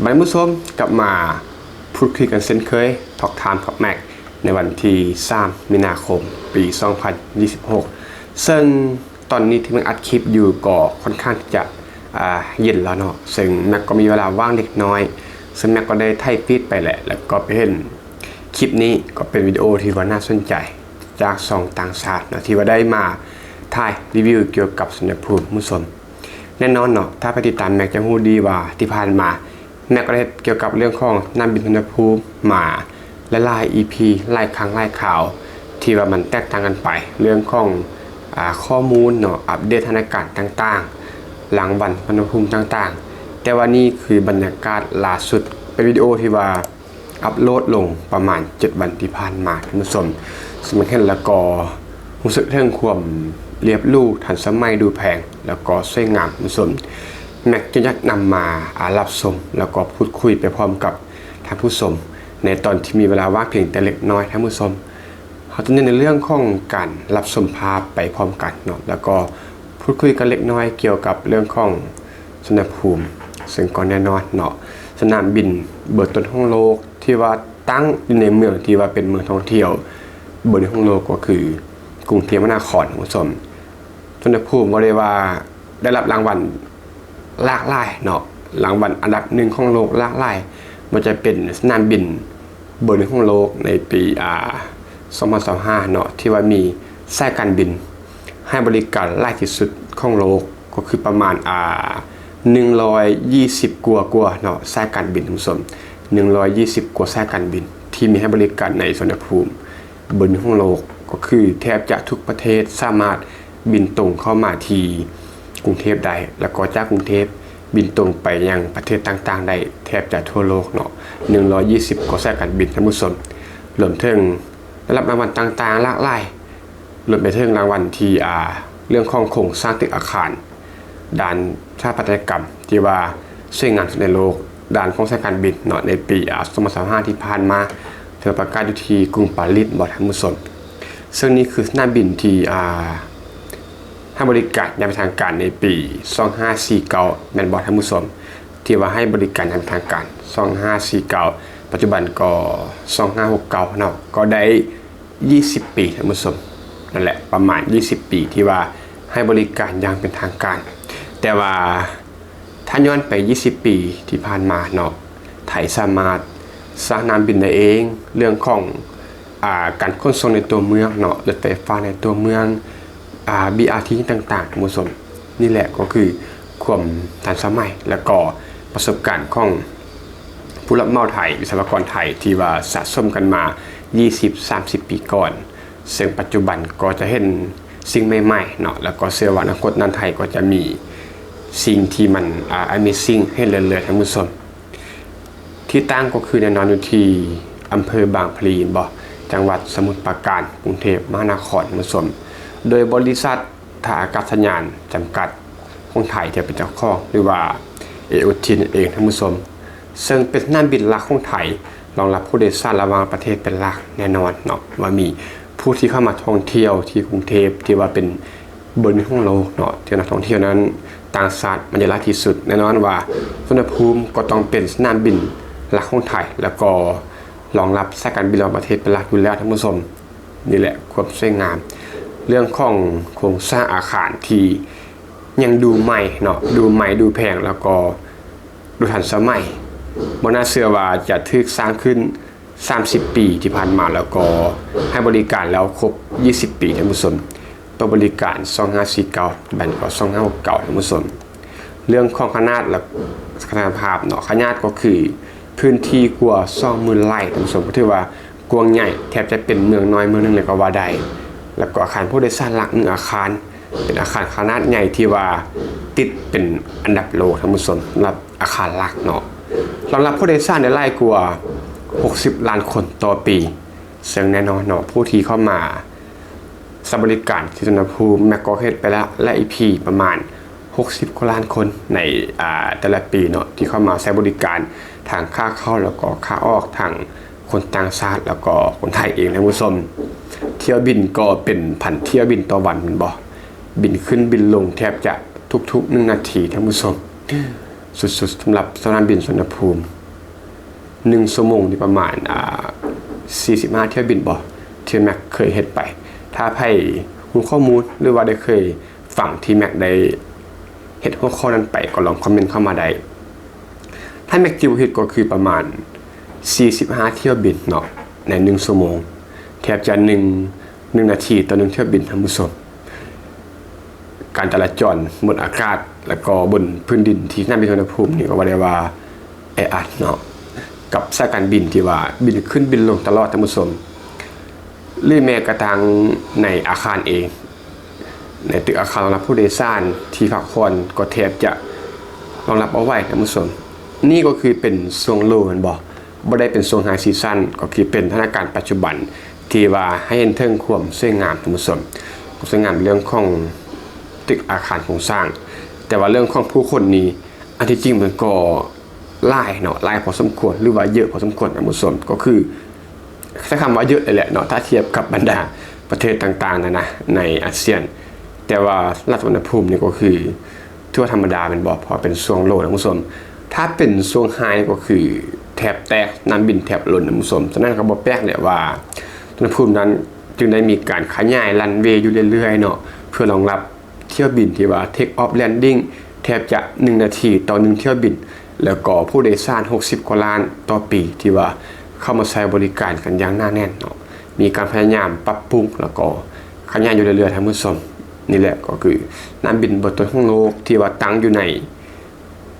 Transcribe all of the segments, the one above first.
ທ່ານຜູ້ຊົມ ກັບມາພູດຄຸຍກັນເຊັ່ນເຄີຍ Talk Time Talk Mac ໃນວັນທີສາມ ມີນາຄົມ ປີສອງພັນຊາວຫົກ ເຊິ່ງຕອນນີ້ທີ່ແມັກອັດຄລິບຢູ່ກໍຄ່ອນຂ້າງທີ່ຈະ ອ່າ ເຢັນແລ້ວເນາະ ເຊິ່ງແມັກກໍມີເວລາວ່າງເລັກນ້ອຍ ເຊິ່ງແມັກກໍໄດ້ໄຖຟີດໄປແຫຼະ ແລ້ວກໍໄປເຫັນຄລິບນີ້ ກໍເປັນວິດີໂອທີ່ວ່າໜ້າສົນໃຈ ຈາກຊ່ອງຕ່າງຊາດເນາະ ທີ່ວ່າໄດ້ມາຖ່າຍຣີວິວກ່ຽວກັບສຸວັນນະພູມ ທ່ານຜູ້ຊົມ. ແນ່ນອນເນາະ ຖ້າໃຜຕິດຕາມແມັກຈະຮູ້ດີວ່າທີ່ຜ່ານມາ ແມັກກໍໄດ້ເຮັດກ່ຽວກັບເລື່ອງຂອງສະໜາມບິນສຸວັນນະພູມມາຫຼາຍໆ ອີພີ ຫຼາຍຄັ້ງຫຼາຍຄາວ ທີ່ວ່າມັນແຕກຕ່າງກັນໄປ ເລື່ອງຂອງ ອາ ຂໍ້ມູນເນາະ ອັບເດດສະຖານະການຕ່າງໆ ລາງວັນສຸວັນນະພູມຕ່າງໆ ແຕ່ວ່ານີ້ຄືບັນຍາກາດລ່າສຸດ ເປັນວິດີໂອທີ່ວ່າ ອັບໂຫຼດລົງປະມານເຈັດວັນທີ່ຜ່ານມາ ທ່ານຜູ້ຊົມ. ສຳລັບເຫັນແລ້ວກໍຮູ້ສຶກເຖິງຄວາມລຽບຫຼູ ທັນສະໄໝ ດູແພງ ແລ້ວກໍສວຍງາມ ທ່ານຜູ້ຊົມ. ແມັກຈຶ່ງຢາກນຳມາ ອາ ຮັບຊົມ ແລ້ວກໍພູດຄຸຍໄປພ້ອມກັບທ່ານຜູ້ຊົມ ໃນຕອນທີ່ມີເວລາວ່າງພຽງແຕ່ເລັກນ້ອຍ ທ່ານຜູ້ຊົມ. ເຮົາຈະເນັ້ນໃນເລື່ອງຂອງການຮັບຊົມພາບໄປພ້ອມກັນເນາະ ແລ້ວກໍພູດຄຸຍກັນເລັກນ້ອຍກ່ຽວກັບເລື່ອງຂອງ ສຸວັນນະພູມ ເຊິ່ງກໍແນ່ນອນເນາະ ສະໜາມບິນເບີຕົ້ນຂອງໂລກ ທີ່ວ່າຕັ້ງຢູ່ໃນເມືອງທີ່ວ່າເປັນເມືອງທ່ອງທ່ຽວເບີໜຶ່ງຂອງໂລກ ກໍຄືກຸງເທບມະຫານະຄອນ ທ່ານຜູ້ຊົມ. ສຸວັນນະພູມກໍໄດ້ວ່າໄດ້ຮັບລາງວັນຫຼາກຫຼາຍເນາະ ລາງວັນອັນດັບໜຶ່ງຂອງໂລກຫຼາກຫຼາຍ ບໍ່ວ່າຈະເປັນສະໜາມບິນ ເບີໜຶ່ງຂອງໂລກໃນປີ ອາ ສອງພັນຊາວຫ້າເນາະ ທີ່ວ່າມີສາຍການບິນໃຫ້ບໍລິການຫຼາຍທີ່ສຸດຂອງໂລກ ກໍຄືປະມານ ອາ ໜຶ່ງຮ້ອຍຊາວກວ່າໆເນາະ ສາຍການບິນ ທ່ານຜູ້ຊົມ ໜຶ່ງຮ້ອຍຊາວກວ່າສາຍການບິນ ທີ່ມີໃຫ້ບໍລິການໃນສຸວັນນະພູມເບີໜຶ່ງຂອງໂລກ ກໍຄືແທບຈະທຸກປະເທດສາມາດບິນຕົງເຂົ້າມາທີ່ກຸງເທບໄດ້ ແລ້ວກໍຈາກກຸງເທບບິນຕົງໄປຍັງປະເທດຕ່າງໆໄດ້ແທບຈະທົ່ວໂລກເນາະ ໜຶ່ງຮ້ອຍຊາວກວ່າສາຍການບິນ ທ່ານຜູ້ຊົມ. ລວມເຖິງໄດ້ຮັບລາງວັນຕ່າງໆຫຼາກຫຼາຍ ລວມໄປເຖິງລາງວັນທີ່ ອາ ເລື່ອງຂອງໂຄງສ້າງຕຶກອາຄານ ດ້ານສະຖາປັດຕະຍະກຳທີ່ວ່າສວຍງາມທີ່ສຸດໃນໂລກ ດ້ານຂອງສາຍການບິນເນາະ ໃນປີ ອາ ສອງພັນຊາວຫ້າທີ່ຜ່ານມາ ເຊິ່ງປະກາດຢູ່ທີ່ກຸງປາຣີສບໍ ທ່ານຜູ້ຊົມ. ເຊິ່ງນີ້ຄືສະໜາມບິນທີ່ ອາ ໃຫ້ບໍລິການຢ່າງເປັນທາງການໃນປີສອງພັນຫ້າຮ້ອຍສີ່ສິບເກົ້າ ແມ່ນບໍ່ທ່ານຜູ້ຊົມ? ທີ່ວ່າໃຫ້ບໍລິການຢ່າງເປັນທາງການສອງພັນຫ້າຮ້ອຍສີ່ສິບເກົ້າ ປັດຈຸບັນກໍສອງພັນຫ້າຮ້ອຍຫົກສິບເກົ້າເນາະ ກໍໄດ້ ຊາວປີ ທ່ານຜູ້ຊົມ ນັ້ນແຫຼະ ປະມານຊາວປີທີ່ວ່າໃຫ້ບໍລິການຢ່າງເປັນທາງການ. ແຕ່ວ່າຖ້າຍ້ອນໄປຊາວປີທີ່ຜ່ານມາເນາະ ໄທສາມາດສ້າງສະໜາມບິນໄດ້ເອງ ເລື່ອງຂອງ ອາ ການຂົນສົ່ງໃນຕົວເມືອງເນາະ ລົດໄຟຟ້າໃນຕົວເມືອງ ອາ ບີອາທີ ຕ່າງໆ ທ່ານຜູ້ຊົມ. ນີ້ແຫຼະກໍຄືຄວາມທັນສະໄໝ ແລະກໍປະສົບການຂອງຜູ້ຮັບເໝົາໄທ ວິສະວະກອນໄທ ທີ່ວ່າສະສົມກັນມາຊາວ ສາມສິບປີກ່ອນ ເຊິ່ງປັດຈຸບັນກໍຈະເຫັນສິ່ງໃໝ່ໆເນາະ ແລະກໍເຊື່ອວ່າອະນາຄົດນັ້ນໄທກໍຈະມີສິ່ງທີ່ມັນ ອາ ອາເມຊິງ ໃຫ້ເລື້ອຍໆ ທ່ານຜູ້ຊົມ. ທີ່ຕັ້ງກໍຄືແນ່ນອນຢູ່ທີ່ອຳເພີບາງພະລີບໍ ຈັງຫວັດສະໝຸດປາການ ກຸງເທບມະຫານະຄອນ ທ່ານຜູ້ຊົມ ໂດຍບໍລິສັດ ທ່າອາກາດສະຍານຈຳກັດຂອງໄທທີ່ເປັນເຈົ້າຂອງ ຫຼືວ່າ ເອໂອທີ ນັ້ນເອງ ທ່ານຜູ້ຊົມ. ເຊິ່ງເປັນສະໜາມບິນຫຼັກຂອງໄທ ລອງຮັບຜູ້ໂດຍສານລະຫວ່າງປະເທດເປັນຫຼັກແນ່ນອນເນາະ ວ່າມີຜູ້ທີ່ເຂົ້າມາທ່ອງທ່ຽວທີ່ກຸງເທບ ທີ່ວ່າເປັນເບີໜຶ່ງຂອງໂລກເນາະ ທີ່ນັກທ່ອງທ່ຽວນັ້ນ ຕ່າງຊາດມາເຢີະຫຼາຍທີ່ສຸດ. ແນ່ນອນວ່າສຸວັນນະພູມກໍຕ້ອງເປັນສະໜາມບິນຫຼັກຂອງໄທ ແລ້ວກໍລອງຮັບສາຍການບິນລະຫວ່າງປະເທດເປັນຫຼັກຢູ່ແລ້ວ ທ່ານຜູ້ຊົມ. ນີ້ແຫຼະຄວາມສວຍງາມ ເລື່ອງຂອງໂຄງສ້າງອາຄານທີ່ຍັງດູໃໝ່ເນາະ ດູໃໝ່ ດູແພງ ແລ້ວກໍດູທັນສະໄໝ. ບໍ່ໜ້າເຊື່ອວ່າຈະຖືກສ້າງຂຶ້ນສາມສິບປີທີ່ຜ່ານມາ ແລ້ວກໍໃຫ້ບໍລິການແລ້ວຄົບຊາວປີ ທ່ານຜູ້ຊົມ. ເປີດບໍລິການສອງພັນຫ້າຮ້ອຍສີ່ສິບເກົ້າ ປັດຈຸບັນກໍສອງພັນຫ້າຮ້ອຍຫົກສິບເກົ້າ ທ່ານຜູ້ຊົມ. ເລື່ອງຂອງຂະໜາດ ແລະ ສະຖານະພາບເນາະ ຂະໜາດກໍຄືພື້ນທີ່ກວ່າສອງໝື່ນໄຮ່ ທ່ານຜູ້ຊົມ ກໍຖືວ່າກວ້າງໃຫຍ່ ແທບຈະເປັນເມືອງນ້ອຍເມືອງໜຶ່ງເລີຍກໍວ່າໄດ້. ແລ້ວກໍອາຄານຜູ້ໂດຍສານຫຼັກໜຶ່ງອາຄານ ເປັນອາຄານຂະໜາດໃຫຍ່ທີ່ວ່າຕິດເປັນອັນດັບໂລກ ທ່ານຜູ້ຊົມ ສຳລັບອາຄານຫຼັກເນາະ ຮອງຮັບຜູ້ໂດຍສານໄດ້ຫຼາຍກວ່າຫົກສິບລ້ານຄົນຕໍ່ປີ. ເຊິ່ງແນ່ນອນເນາະ ຜູ້ທີ່ເຂົ້າມາໃຊ້ບໍລິການທີ່ສຸວັນນະພູມ ແມັກກໍເຮັດໄປແລ້ວຫຼາຍອີພີ ປະມານຫົກສິບກວ່າລ້ານຄົນໃນ ອາ ແຕ່ລະປີເນາະ ທີ່ເຂົ້າມາໃຊ້ບໍລິການ ທັງຂາເຂົ້າ ແລ້ວກໍຂາອອກ ທັງຄົນຕ່າງຊາດ ແລ້ວກໍຄົນໄທເອງ ທ່ານຜູ້ຊົມ. ຖ້ຽວບິນກໍເປັນພັນຖ້ຽວບິນຕໍ່ວັນແມ່ນບໍ່? ບິນຂຶ້ນບິນລົງແທບຈະທຸກໆໜຶ່ງນາທີ ທ່ານຜູ້ຊົມ. ສຸດໆ ສຳລັບສະໜາມບິນສຸວັນນະພູມ. ໜຶ່ງຊົ່ວໂມງນີ້ປະມານ ອ່າ ສີ່ສິບຫ້າຖ້ຽວບິນບໍ ທີ່ແມັກເຄີຍເຮັດໄປ. ຖ້າໃຜຮູ້ຂໍ້ມູນ ຫຼືວ່າໄດ້ເຄີຍຟັງທີ່ແມັກໄດ້ເຮັດຫົວຂໍ້ນັ້ນໄປ ກໍລອງຄອມເມັນເຂົ້າມາໄດ້. ຖ້າແມັກຈຳບໍ່ຜິດກໍຄືປະມານສີ່ສິບຫ້າຖ້ຽວບິນເນາະ ໃນໜຶ່ງຊົ່ວໂມງ ແທບຈະໜຶ່ງ ໜຶ່ງນາທີຕໍ່ໜຶ່ງຖ້ຽວບິນ ທ່ານຜູ້ຊົມ. ການຈະລາຈອນບົນອາກາດ ແລ້ວກໍບົນພື້ນດິນທີ່ສະໜາມບິນສຸວັນນະພູມນີ້ ກໍວ່າໄດ້ວ່າແອອັດເນາະ ກັບສາຍການບິນທີ່ວ່າບິນຂຶ້ນບິນລົງຕະຫຼອດ ທ່ານຜູ້ຊົມ. ຫຼືແມ້ກະທັ່ງໃນອາຄານເອງ ໃນຕຶກອາຄານຮອງຮັບຜູ້ໂດຍສານທີ່ພັກຜ່ອນ ກໍແທບຈະຮອງຮັບບໍ່ໄຫວ ທ່ານຜູ້ຊົມ. ນີ້ກໍຄືເປັນຊ່ວງໂລແມ່ນບໍ່? ບໍ່ໄດ້ເປັນຊ່ວງໄຮຊີຊັນ ກໍຄືເປັນສະຖານະການປັດຈຸບັນ ທີ່ວ່າໃຫ້ເຫັນເຖິງຄວາມສວຍງາມ ທ່ານຜູ້ຊົມ, ຄວາມສວຍງາມເລື່ອງຂອງຕຶກອາຄານໂຄງສ້າງ. ແຕ່ວ່າເລື່ອງຂອງຜູ້ຄົນນີ້ ອັນທີ່ຈິງມັນກໍຫຼາຍເນາະ, ຫຼາຍພໍສົມຄວນ ຫຼືວ່າເຍີະພໍສົມຄວນ ທ່ານຜູ້ຊົມ. ກໍຄືໃຊ້ຄຳວ່າເຍີະເລີຍແຫຼະເນາະ ຖ້າທຽບກັບບັນດາປະເທດຕ່າງໆນະນະ ໃນອາຊຽນ. ແຕ່ວ່າລັດສຸວັນນະພູມນີ້ກໍຄື ຖືວ່າທຳມະດາແມ່ນບໍ່? ເພາະວ່າເປັນຊ່ວງໂລ ທ່ານຜູ້ຊົມ. ຖ້າເປັນຊ່ວງໄຮກໍຄືແທບແຕກ, ສະໜາມບິນແທບລົ້ນ ທ່ານຜູ້ຊົມ. ສະນັ້ນກໍບໍ່ແປກແຫຼະວ່າ ສຸວັນນະພູມນັ້ນຈຶ່ງໄດ້ມີການຂະຫຍາຍຣັນເວຢູ່ເລື້ອຍໆເນາະ ເພື່ອຮອງຮັບຖ້ຽວບິນທີ່ວ່າ take off landing ແທບຈະໜຶ່ງນາທີຕໍ່ໜຶ່ງຖ້ຽວບິນ ແລ້ວກໍຜູ້ໂດຍສານຫົກສິບກວ່າລ້ານຕໍ່ປີ ທີ່ວ່າເຂົ້າມາໃຊ້ບໍລິການກັນຢ່າງໜາແໜ້ນເນາະ. ມີການພະຍາຍາມປັບປຸງ ແລ້ວກໍຂະຫຍາຍຢູ່ເລື້ອຍໆ ທ່ານຜູ້ຊົມ. ນີ້ແຫຼະກໍຄືສະໜາມບິນເບີຕົ້ນຂອງໂລກ ທີ່ວ່າຕັ້ງຢູ່ໃນ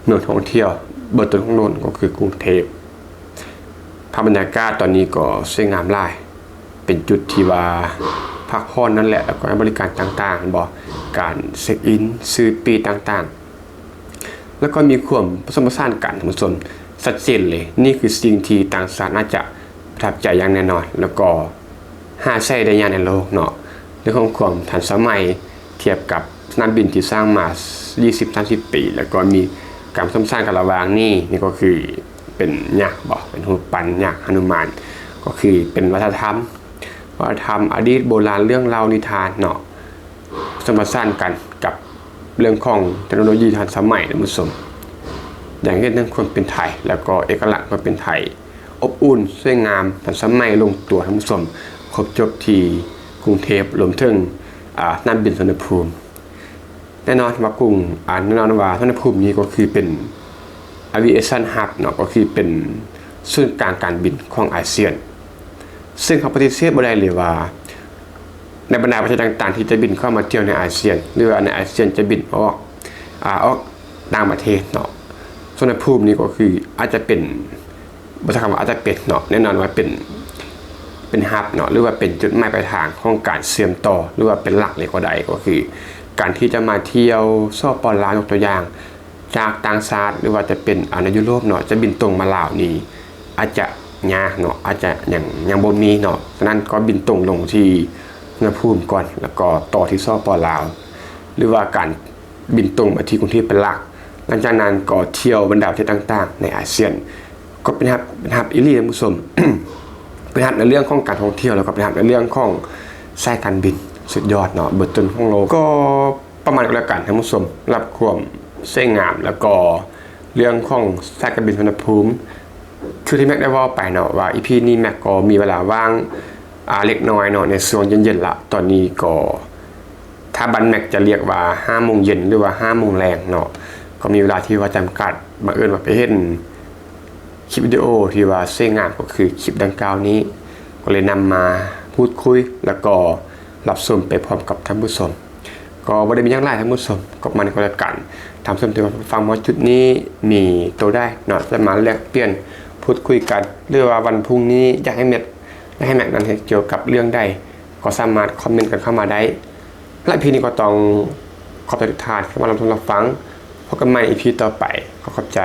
ເມືອງທ່ອງທ່ຽວເບີຕົ້ນຂອງໂລກ ກໍຄືກຸງເທບ. ພາບບັນຍາກາດຕອນນີ້ກໍສວຍງາມຫຼາຍ, ເປັນຈຸດທີ່ວ່າພັກຜ່ອນນັ້ນແຫຼະ ແລ້ວກໍໃຫ້ບໍລິການຕ່າງໆ ແມ່ນບໍ່? ການເຊັກອິນ, ຊື້ປີ້ຕ່າງໆ ແລ້ວກໍມີຄວາມປະສົມປະສານກັນ ທ່ານຜູ້ຊົມ, ຊັດເຈນເລີຍ. ນີ້ຄືສິ່ງທີ່ຕ່າງຊາດໜ້າຈະປະທັບໃຈຢ່າງແນ່ນອນ ແລ້ວກໍຫາໃຊ້ໄດ້ຍາກໃນໂລກເນາະ. ເລື່ອງຂອງຄວາມທັນສະໄໝ ທຽບກັບສະໜາມບິນທີ່ສ້າງມາຊາວ ສາມສິບປີ ແລ້ວກໍມີການປະສົມປະສານກັນລະຫວ່າງນີ້. ນີ້ກໍຄືເປັນຍັກບໍ ເປັນຮູບປັ້ນຍັກຫະນຸມານ ກໍຄືເປັນວັດທະນະທຳ ວັດທະນະທຳອະດີດໂບລານ ເລື່ອງເລົ່ານິທານເນາະ. ປະສົມປະສານກັນກັບເລື່ອງຂອງເທັກໂນໂລຢີທັນສະໄໝ ທ່ານຜູ້ຊົມ, ຢ່າງເຫັນເຖິງຄວາມເປັນໄທ ແລ້ວກໍເອກະລັກຄວາມເປັນໄທ, ອົບອຸ່ນ, ສວຍງາມ, ທັນສະໄໝ, ລົງຕົວ ທ່ານຜູ້ຊົມ, ຄົບຈົບທີ່ກຸງເທບ ລວມເຖິງ ອາ ສະໜາມບິນສຸວັນນະພູມ. ແນ່ນອນວ່າກຸງ ອາ ແນ່ນອນວ່າສຸວັນນະພູມນີ້ກໍຄືເປັນ aviation hub ເນາະ, ກໍຄືເປັນສູນກາງການບິນຂອງອາຊຽນ. ເຊິ່ງເຮົາປະຕິເສດບໍ່ໄດ້ເລີຍວ່າ ໃນບັນດາປະເທດຕ່າງໆທີ່ຈະບິນເຂົ້າມາທ່ຽວໃນອາຊຽນ ຫຼືວ່າໃນອາຊຽນຈະບິນອອກ ອາ ອອກຕ່າງປະເທດເນາະ, ສຸວັນນະພູມນີ້ກໍຄືອາດຈະເປັນ ບໍ່ໃຊ້ຄຳວ່າອາດຈະເປັນເນາະ, ແນ່ນອນວ່າເປັນ ເປັນ hub ເນາະ ຫຼືວ່າເປັນຈຸດໝາຍປາຍທາງຂອງການເຊື່ອມຕໍ່ ຫຼືວ່າເປັນຫຼັກເລີຍກໍໄດ້. ກໍຄືການທີ່ຈະມາທ່ຽວ ສປ ລາວ ຍົກຕົວຢ່າງ ຈາກຕ່າງຊາດ ຫຼືວ່າຈະເປັນ ອາ ໃນຢູໂຣບເນາະ ຈະບິນຕົງມາລາວນີ້ ອາດຈະຍາກເນາະ, ອາດຈະຍັງ ຍັງບໍ່ມີເນາະ. ສະນັ້ນກໍບິນຕົງລົງທີ່ສຸວັນນະພູມກ່ອນ ແລ້ວກໍຕໍ່ທີ່ ສປ ລາວ ຫຼືວ່າການບິນຕົງມາທີ່ກຸງເທບເປັນຫຼັກ. ຫຼັງຈາກນັ້ນກໍທ່ຽວບັນດາປະເທດຕ່າງໆໃນອາຊຽນ ກໍເປັນ hub ເປັນ hub ອີ່ຫຼີ ທ່ານຜູ້ຊົມ, ເປັນ hub ໃນເລື່ອງຂອງການທ່ອງທ່ຽວ ແລ້ວກໍເປັນ hub ໃນເລື່ອງຂອງສາຍການບິນສຸດຍອດເນາະ ເບີຕົ້ນຂອງໂລກ. ກໍ ປະມານນີ້ກໍແລ້ວກັນ ທ່ານຜູ້ຊົມ, ສຳລັບຄວາມສວຍງາມ ແລ້ວກໍເລື່ອງຂອງສາຍການບິນສຸວັນນະພູມ ຄືທີ່ແມັກໄດ້ເວົ້າໄປເນາະ ວ່າ ອີ ພີ ນີ້ແມັກກໍມີເວລາວ່າງ ອາ ເລັກນ້ອຍເນາະ ໃນຊ່ວງເຢັນໆລະ. ຕອນນີ້ກໍ ຖ້າບ້ານແມັກຈະລຽກວ່າຫ້າໂມງເຢັນ ຫຼືວ່າຫ້າໂມງແລງເນາະ, ກໍມີເວລາທີ່ວ່າຈຳກັດ. ບັງເອີນວ່າໄປເຫັນຄລິບວິດີໂອທີ່ວ່າສວຍງາມ ກໍຄືຄລິບດັ່ງກ່າວນີ້ ກໍເລີຍນຳມາພູດຄຸຍ ແລ້ວກໍຮັບຊົມໄປພ້ອມກັບທ່ານຜູ້ຊົມ. ກໍບໍ່ໄດ້ມີຫຍັງຫຼາຍທ່ານຜູ້ຊົມ, ກໍປະມານນີ້ກໍແລ້ວກັນ. ທ່ານຜູ້ຊົມທີ່ວ່າຟັງມາຮອດຈຸດນີ້ ມີໂຕໃດເນາະ ຈະມາແລກປ່ຽນພູດຄຸຍກັນ ຫຼືວ່າວັນພຸ່ງນີ້ຢາກໃຫ້ແມັກ ຢາກໃຫ້ແມັກນັ້ນເຮັດກ່ຽວກັບເລື່ອງໃດ ກໍສາມາດຄອມເມັນກັນເຂົ້າມາໄດ້. ແລະ ອີ ພີ ນີ້ກໍຕ້ອງຂອບໃຈທຸກທ່ານທີ່ມາຮັບຊົມຮັບຟັງ. ພົບກັນໃໝ່ ອີ ພີ ຕໍ່ໄປ. ຂໍຂອບໃຈ.